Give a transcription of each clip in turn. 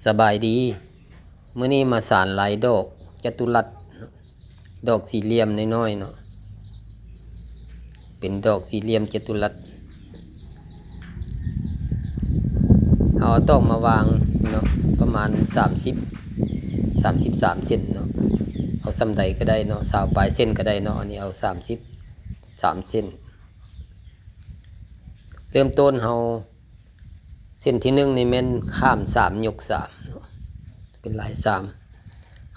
ສະບາຍດີ ມື້ນີ້ມາສານລາຍດອກຈະຕຸລັດ ດອກສີ່ຫຼ່ຽມນ້ອຍໆເນາະ ເປັນດອກສີ່ຫຼ່ຽມຈະຕຸລັດ ເຮົາເອົາຕອກມາວາງເນາະ ປະມານສາມສິບ ສາມສິບສາມເຊັນເນາະ ເອົາສ່ຳໃດກໍໄດ້ເນາະ ຊາວປາຍເຊັນກໍໄດ້ເນາະ ອັນນີ້ເອົາສາມສິບສາມເຊັນ ເລີ່ມຕົ້ນເຮົາ ເສັ້ນທີໜຶ່ງນີ້ແມ່ນຂ້າມສາມຍົກສາມເນາະ ເປັນລາຍສາມ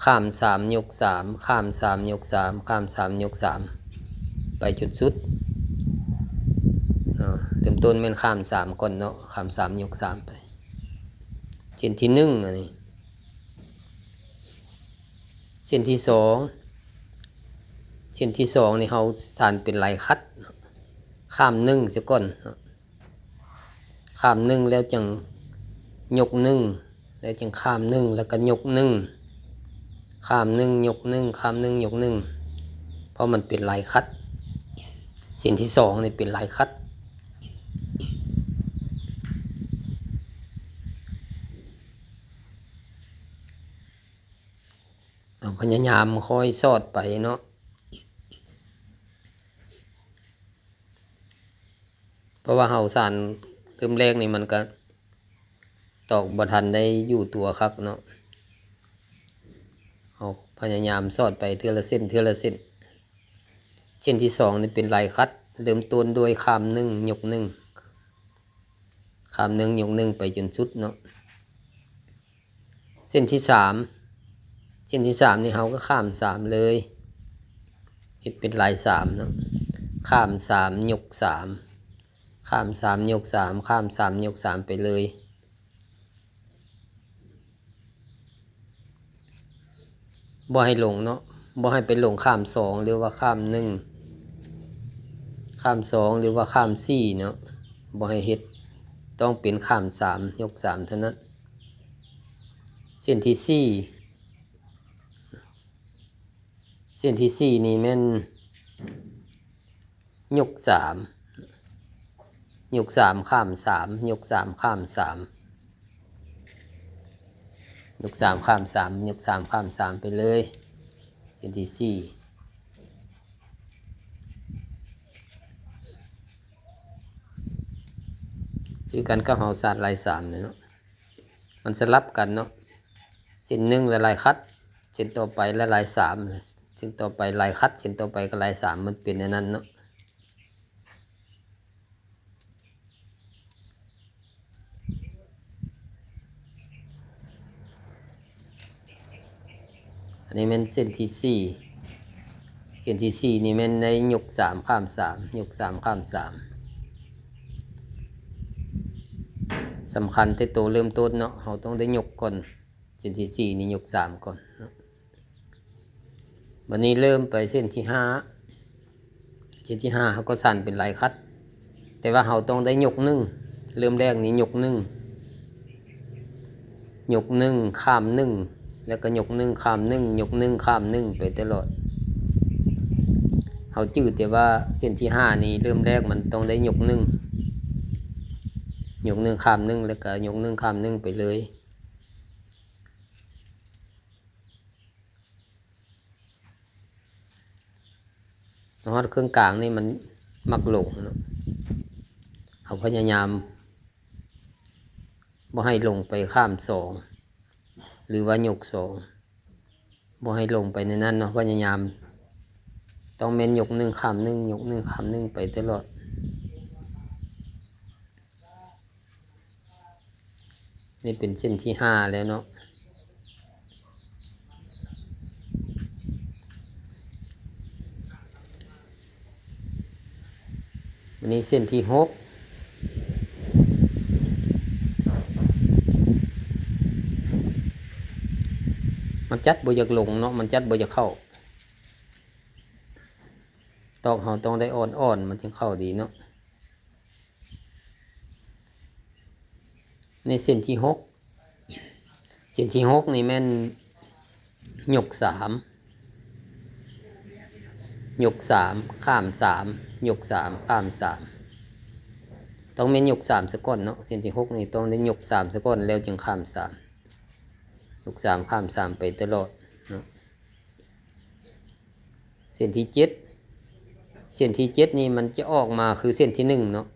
ຂ້າມສາມຍົກສາມ ຂ້າມສາມຍົກສາມ ຂ້າມສາມຍົກສາມ ໄປຈົນສຸດເນາະ ເລີ່ມຕົ້ນແມ່ນຂ້າມສາມກ່ອນເນາະ ຂ້າມສາມຍົກສາມໄປ ເສັ້ນທີໜຶ່ງອັນນີ້ ເສັ້ນທີສອງ ເສັ້ນທີສອງນີ້ເຮົາສານເປັນລາຍຂັດ ຂ້າມໜຶ່ງຊະກ່ອນເນາະ ຂ້າມໜຶ່ງແລ້ວຈັ່ງຍົກໜຶ່ງ ແລ້ວຈຶ່ງຂ້າມໜຶ່ງ ແລ້ວກໍຍົກໜຶ່ງ ຂ້າມໜຶ່ງຍົກໜຶ່ງ ຂ້າມໜຶ່ງຍົກໜຶ່ງ ເພາະມັນເປັນລາຍຂັດ ເສັ້ນທີສອງນີ້ເປັນລາຍຂັດ ເຮົາພະຍາຍາມຄ່ອຍສອດໄປເນາະ ເພາະວ່າເຮົາສານເລີ່ມແລກນີ້ມັນກະຕອກບໍ່ທັນໄດ້ຢູ່ຕົວຄັກເນາະ ເຮົາພະຍາຍາມສອດໄປເທື່ອລະເສັ້ນ ເທື່ອລະເສັ້ນ ເສັ້ນທີສອງນີ້ເປັນລາຍຂັດ ເລີ່ມຕົ້ນດ້ວຍຂ້າມໜຶ່ງ ຍົກໜຶ່ງ ຂ້າມໜຶ່ງຍົກໜຶ່ງໄປຈົນສຸດເນາະ ເສັ້ນທີສາມ ເສັ້ນທີສາມນີ້ເຮົາກໍຂ້າມສາມເລີຍ ເຮັດເປັນລາຍສາມເນາະ ຂ້າມສາມຍົກສາມ ຂ້າມສາມຍົກສາມ ຂ້າມສາມຍົກສາມໄປເລີຍ ບໍ່ໃຫ້ລົງເນາະ ບໍ່ໃຫ້ໄປລົງຂ້າມສອງ ຫຼືວ່າຂ້າມໜຶ່ງ ຂ້າມສອງ ຫຼືວ່າຂ້າມສີ່ເນາະ ບໍ່ໃຫ້ເຮັດ ຕ້ອງເປັນຂ້າມສາມຍົກສາມເທົ່ານັ້ນ ເສັ້ນທີສີ່ ເສັ້ນທີສີ່ນີ້ແມ່ນຍົກສາມ ຍົກສາມຂ້າມສາມ ຍົກສາມຂ້າມສາມ ຍົກສາມຂ້າມສາມ ຍົກສາມຂ້າມສາມໄປເລີຍ ເສັ້ນທີສີ່ ຄືກັນກັບເຮົາສານລາຍສາມນີ້ເນາະ ມັນສະຫຼັບກັນເນາະ ເສັ້ນໜຶ່ງລະລາຍຂັດ ເສັ້ນຕໍ່ໄປລະລາຍສາມ ເສັ້ນຕໍ່ໄປລາຍຂັດ ເສັ້ນຕໍ່ໄປກໍລາຍສາມ ມັນເປັນແນວນັ້ນເນາະ ອັນນີ້ແມ່ນເສັ້ນທີສີ່ ເສັ້ນທີສີ່ນີ້ແມ່ນໄດ້ຍົກສາມຂ້າມສາມ ຍົກສາມຂ້າມສາມ ສຳຄັນແຕ່ໂຕເລີ່ມຕົ້ນເນາະ ເຮົາຕ້ອງໄດ້ຍົກກ່ອນ ເສັ້ນທີສີ່ນີ້ຍົກສາມກ່ອນເນາະ ບັດນີ້ເລີ່ມໄປເສັ້ນທີຫ້າ ເສັ້ນທີຫ້າເຮົາກໍສານເປັນລາຍຂັດ ແຕ່ວ່າເຮົາຕ້ອງໄດ້ຍົກໜຶ່ງ ເລີ່ມແລກນີ້ຍົກໜຶ່ງ ຍົກໜຶ່ງຂ້າມໜຶ່ງ ແລ້ວກໍຍົກໜຶ່ງຂ້າມໜຶ່ງ ຍົກໜຶ່ງຂ້າມໜຶ່ງໄປຕະຫຼອດ ເຮົາຈື່ແຕ່ວ່າເສັ້ນທີຫ້ານີ້ເລີ່ມແລກມັນຕ້ອງໄດ້ຍົກໜຶ່ງ ຍົກໜຶ່ງຂ້າມໜຶ່ງ ແລ້ວກໍຍົກໜຶ່ງຂ້າມໜຶ່ງໄປເລີຍ. ຮອດເຄິ່ງກາງນີ້ມັນມັກຫຼົງເນາະ ເຮົາພະຍາຍາມບໍ່ໃຫ້ຫຼົງໄປຂ້າມສອງ ຫຼືວ່າຍົກສອງ ບໍ່ໃຫ້ຫຼົງໄປໃນນັ້ນເນາະ ພະຍາຍາມຕ້ອງແມ່ນຍົກໜຶ່ງຂ້າມໜຶ່ງ ຍົກໜຶ່ງຂ້າມໜຶ່ງໄປຕະຫຼອດ. ນີ້ເປັນເສັ້ນທີຫ້າແລ້ວເນາະ ບາດນີ້ເສັ້ນທີຫົກ ມັນຈັດບໍ່ຢາກລົງເນາະ ມັນຈັດບໍ່ຢາກເຂົ້າ ຕອກເຮົາຕ້ອງໄດ້ອ່ອນໆ ມັນຈຶ່ງເຂົ້າດີເນາະ. ໃນເສັ້ນທີຫົກ ເສັ້ນທີຫົກນີ້ແມ່ນຍົກສາມ ຍົກສາມ ຂ້າມສາມ ຍົກສາມ ຂ້າມສາມ ຕ້ອງແມ່ນຍົກສາມສາກ່ອນເນາະ ເສັ້ນທີຫົກນີ້ຕ້ອງໄດ້ຍົກສາມສາກ່ອນ ແລ້ວຈຶ່ງຂ້າມສາມ. ຍົກສາມ ຂ້າມສາມໄປຕະຫຼອດເນາະ. ເສັ້ນທີເຈັດ ເສັ້ນທີເຈັດນີ້ມັນຈະອອກມາຄືເສັ້ນທີໜຶ່ງເນາະ,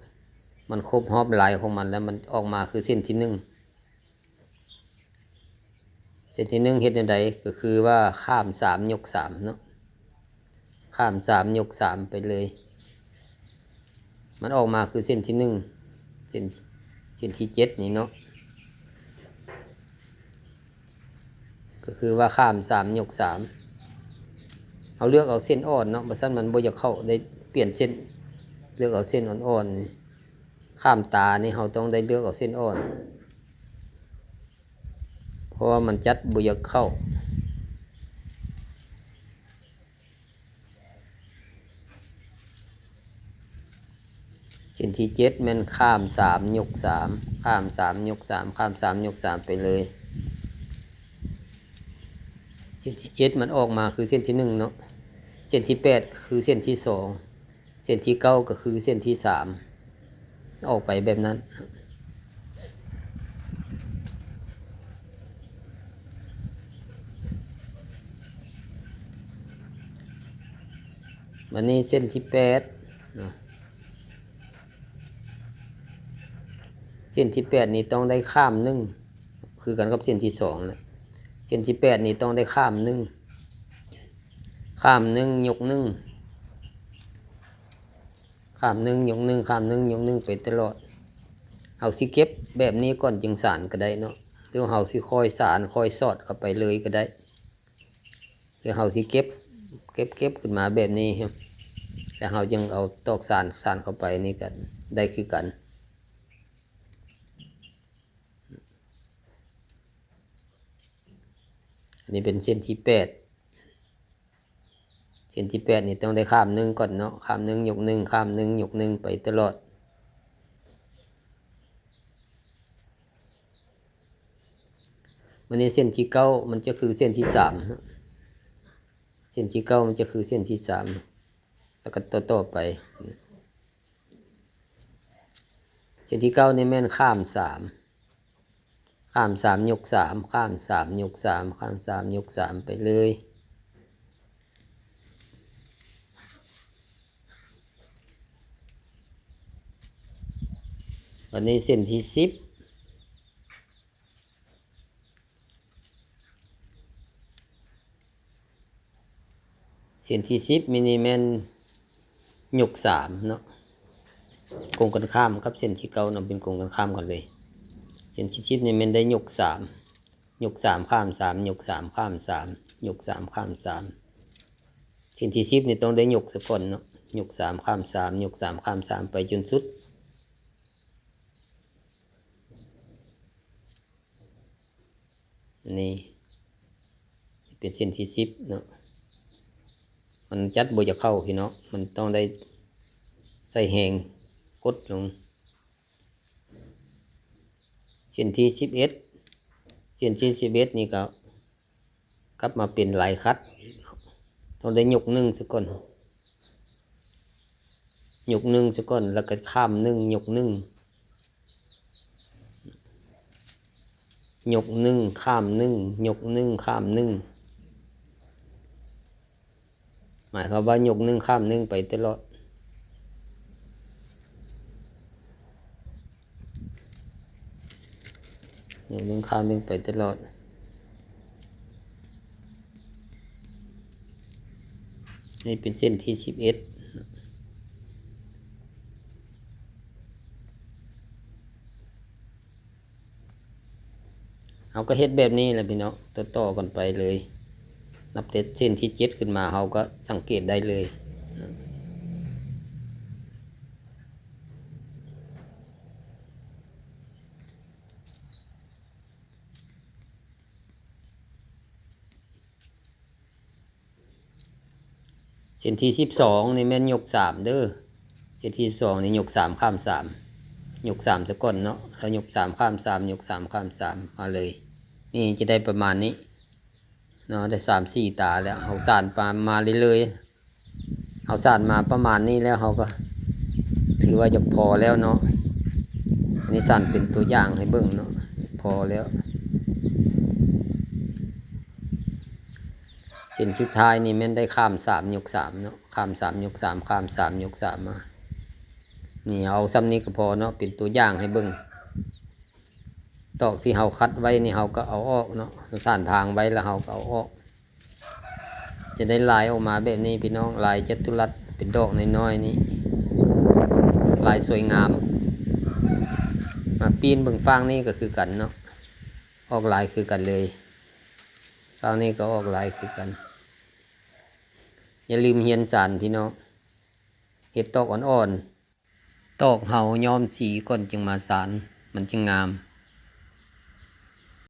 ມັນຄົບຮອບໄລຂອງມັນແລ້ວ ມັນອອກມາຄືເສັ້ນທີໜຶ່ງ. ເສັ້ນທີໜຶ່ງເຮັດແນວໃດ? ກໍຄືວ່າຂ້າມສາມຍົກສາມເນາະ, ຂ້າມສາມຍົກສາມໄປເລີຍ. ມັນອອກມາຄືເສັ້ນທີໜຶ່ງ ເສັ້ນ ເສັ້ນທີເຈັດນີ້ເນາະ, ກໍຄືວ່າຂ້າມສາມຍົກສາມ. ເຮົາເລືອກເອົາເສັ້ນອ່ອນເນາະ, ບໍ່ຊັ້ນມັນບໍ່ຢາກເຂົ້າ, ໄດ້ປ່ຽນເສັ້ນ, ເລືອກເອົາເສັ້ນອ່ອນໆນີ້. ຂ້າມຕານີ້ເຮົາຕ້ອງໄດ້ເລືອກເອົາເສັ້ນອ່ອນ ເພາະວ່າມັນຈັດບໍ່ຢາກເຂົ້າ. ເສັ້ນທີເຈັດແມ່ນຂ້າມສາມຍົກສາມ, ຂ້າມສາມຍົກສາມ, ຂ້າມສາມຍົກສາມໄປເລີຍ. ເສັ້ນທີເຈັດມັນອອກມາຄືເສັ້ນທີໜຶ່ງເນາະ, ເສັ້ນທີແປດຄືເສັ້ນທີສອງ. ເສັ້ນທີເກົ້າກໍຄືເສັ້ນທີສາມ ອອກໄປແບບນັ້ນ. ບັດນີ້ເສັ້ນທີແປດເນາະ, ເສັ້ນທີແປດນີ້ຕ້ອຍົກໜຶ່ງ ຄືກັນກັບເສັ້ນທີສອງນະ. ເສັ້ນທີແປດນີ້ຕ້ອງໄດ້ຂ້າມໜຶ່ງ, ຂ້າມໜຶ່ງຍົກໜຶ່ງ. ຂ້າມໜຶ່ງຍົກໜຶ່ງ, ຂ້າມໜຶ່ງຍົກໜຶ່ງໄປຕະຫຼອດ. ເຮົາຊິເກັບແບບນີ້ກ່ອນຈຶ່ງສານກໍໄດ້ເນາະ, ຫຼືເຮົາຊິຄ່ອຍສານຄ່ອຍສອດເຂົ້າໄປເລີຍກໍໄດ້, ຫຼືເຮົາຊິເກັບ ເກັບ ເກັບຂຶ້ນມາແບບນີ້ ແລ້ວເຮົາຈຶ່ງເອົາຕອກສານ ສານເຂົ້າໄປນີ້ກໍໄດ້ຄືກັນ. ອັນນີ້ເປັນເສັ້ນທີແປດ. ເສັ້ນທີແປດນີ້ຕ້ອງໄດ້ຂ້າມໜຶ່ງກ່ອນເນາະ, ຂ້າມໜຶ່ງຍົກໜຶ່ງ, ຂ້າມໜຶ່ງຍົກໜຶ່ງໄປຕະຫຼອດ. ບັດນີ້ເສັ້ນທີເກົ້າມັນຈະຄືເສັ້ນທີສາມເນາະ, ເສັ້ນທີເກົ້າມັນຈະຄືເສັ້ນທີສາມ ແລ້ວກໍຕໍ່ໆໄປ. ເສັ້ນທີເກົ້ານີ້ແມ່ນຂ້າມສາມ ຂ້າມສາມຍົກສາມ, ຂ້າມສາມຍົກສາມ, ຂ້າມສາມຍົກສາມໄປເລີຍ. ບັດນີ້ເສັ້ນທີສິບ ເສັ້ນທີສິບນີ້ແມ່ນຍົກສາມເນາະ, ກົງກັນຂ້າມກັບເສັ້ນທີເກົ້າເນາະ, ເປັນກົງກັນຂ້າມກັນເລີຍ. ເສັ້ນທີສິບນີ້ແມ່ນໄດ້ຍົກສາມ, ຍົກສາມຂ້າມສາມ, ຍົກສາມຂ້າມສາມ, ຍົກສາມຂ້າມສາມ. ເສັ້ນທີສິບນີ້ຕ້ອງໄດ້ຍົກຊະກ່ອນເນາະ, ຍົກສາມຂ້າມສາມ, ຍົກສາມຂ້າມສາມໄປຈົນສຸດ. ນີ້ເປັນເສັ້ນທີສິບເນາະ, ມັນຈັດບໍ່ຢາກເຂົ້າພີ່ນ້ອງ, ມັນຕ້ອງໄດ້ໃສ່ແຮງກົດລົງ. ເສັ້ນທີສິບເອັດ ເສັ້ນທີສິບເອັດນີ້ກໍ ກັບມາເປັນໄລຄັດ, ຕ້ອງໄດ້ຍົກໜຶ່ງຊະກ່ອນ, ຍົກໜຶ່ງຊະກ່ອນ ແລ້ວກໍຂ້າມໜຶ່ງ ຍົກໜຶ່ງ, ຍົກໜຶ່ງ ຂ້າມໜຶ່ງ ຍົກໜຶ່ງ ຂ້າມໜຶ່ງ. ໝາຍຄວາມວ່າຍົກໜຶ່ງຂ້າມໜຶ່ງໄປຕະຫຼອດ, ຍົກໜຶ່ງຂ້າມໜຶ່ງໄປຕະຫຼອດ. ນີ້ເປັນເສັ້ນທີສິບເອັດ. ເຮົາກໍເຮັດແບບນີ້ແຫຼະພີ່ນ້ອງ, ຕໍ່ໆກັນໄປເລີຍ, ນັບແຕ່ເສັ້ນທີເຈັດຂຶ້ນມາ ເຮົາກໍສັງເກດໄດ້ເລີຍ. ເສັ້ນທີສິບສອງນີ້ແມ່ນຍົກສາມເດີ, ເສັ້ນທີສິບສອງນີ້ຍົກສາມຂ້າມສາມ, ຍົກສາມຊະກ່ອນເນາະ, ແລ້ວຍົກສາມຂ້າມສາມ, ຍົກສາມຂ້າມສາມ ມາເລີຍ. ນີ້ຈະໄດ້ປະມານນີ້ເນາະ, ໄດ້ສາມສີ່ຕາແລ້ວ. ເຮົາສານປາມາເລື້ອຍໆ, ເຮົາສານມາປະມານນີ້ແລ້ວ ເຮົາກໍຖືວ່າຈະພໍແລ້ວເນາະ. ອັນນີ້ສານເປັນຕົວຢ່າງໃຫ້ເບິ່ງເນາະ, ພໍແລ້ວ. ເສັ້ນສຸດທ້າຍນີ້ແມ່ນໄດ້ຂ້າມສາມຍົກສາມເນາະ ຂ້າມສາມຍົກສາມ ຂ້າມສາມຍົກສາມມາ. ນີ້ເອົາຊ່ຳນີ້ກໍພໍເນາະ ເປັນຕົວຢ່າງໃຫ້ເບິ່ງ. ຕອກທີ່ເຮົາຄັດໄວ້ນີ້ເຮົາກໍເອົາອອກເນາະ ສານທາງໄວ້ແລ້ວເຮົາກໍເອົາອອກ. ຈະໄດ້ລາຍອອກມາແບບນີ້ພີ່ນ້ອງ ລາຍຈັດຕຸລັດເປັນດອກນ້ອຍໆນີ້ ລາຍສວຍງາມ. ມາປີ້ນເບິ່ງຟາກນີ້ກໍຄືກັນເນາະ ອອກລາຍຄືກັນເລີຍ ຟາກນີ້ກໍອອກລາຍຄືກັນ. ຢ່າລືມຮຽນສານພີ່ນ້ອງ ເຮັດຕອກອ່ອນໆ ຕອກເຮົາຍ້ອມສີກ່ອນຈຶ່ງມາສານ ມັນຈຶ່ງງາມ.